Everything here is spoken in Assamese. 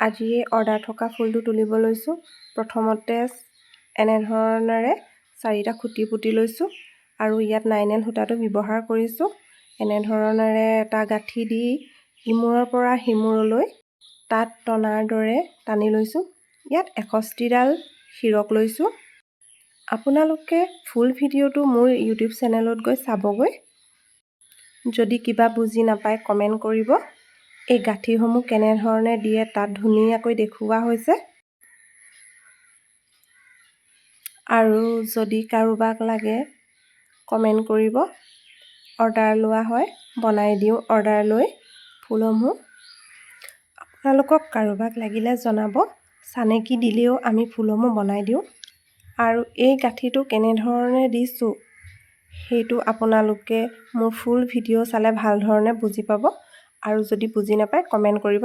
আজি এই অৰ্ডাৰ থকা ফুলটো তুলিব লৈছোঁ। প্ৰথমতে এনেধৰণেৰে চাৰিটা খুঁটি পুতি লৈছোঁ আৰু ইয়াত 9L সূতাটো ব্যৱহাৰ কৰিছোঁ। এনেধৰণেৰে এটা গাঁঠি দি ইমূৰৰ পৰা সিমূৰলৈ তাঁত টনাৰ দৰে টানি লৈছোঁ। ইয়াত 61ডাল হিৰক লৈছোঁ। আপোনালোকে ফুল ভিডিঅ'টো মোৰ ইউটিউব চেনেলত গৈ চাবগৈ। যদি কিবা বুজি নাপায়, কমেণ্ট কৰিব। এই গাঁঠিসমূহ কেনেধৰণে দিয়ে, তাত ধুনীয়াকৈ দেখুওৱা হৈছে। আৰু যদি কাৰোবাক লাগে, কমেণ্ট কৰিব। অৰ্ডাৰ লোৱা হয়, বনাই দিওঁ অৰ্ডাৰ লৈ ফুলসমূহ। আপোনালোকক কাৰোবাক লাগিলে জনাব। চানেকি দিলেও আমি ফুলসমূহ বনাই দিওঁ। আৰু এই গাঁঠিটো কেনেধৰণে দিছোঁ, সেইটো আপোনালোকে মোৰ ফুল ভিডিঅ' চালে ভাল ধৰণে বুজি পাব। আৰু যদি বুজি নাপায়, কমেণ্ট কৰিব।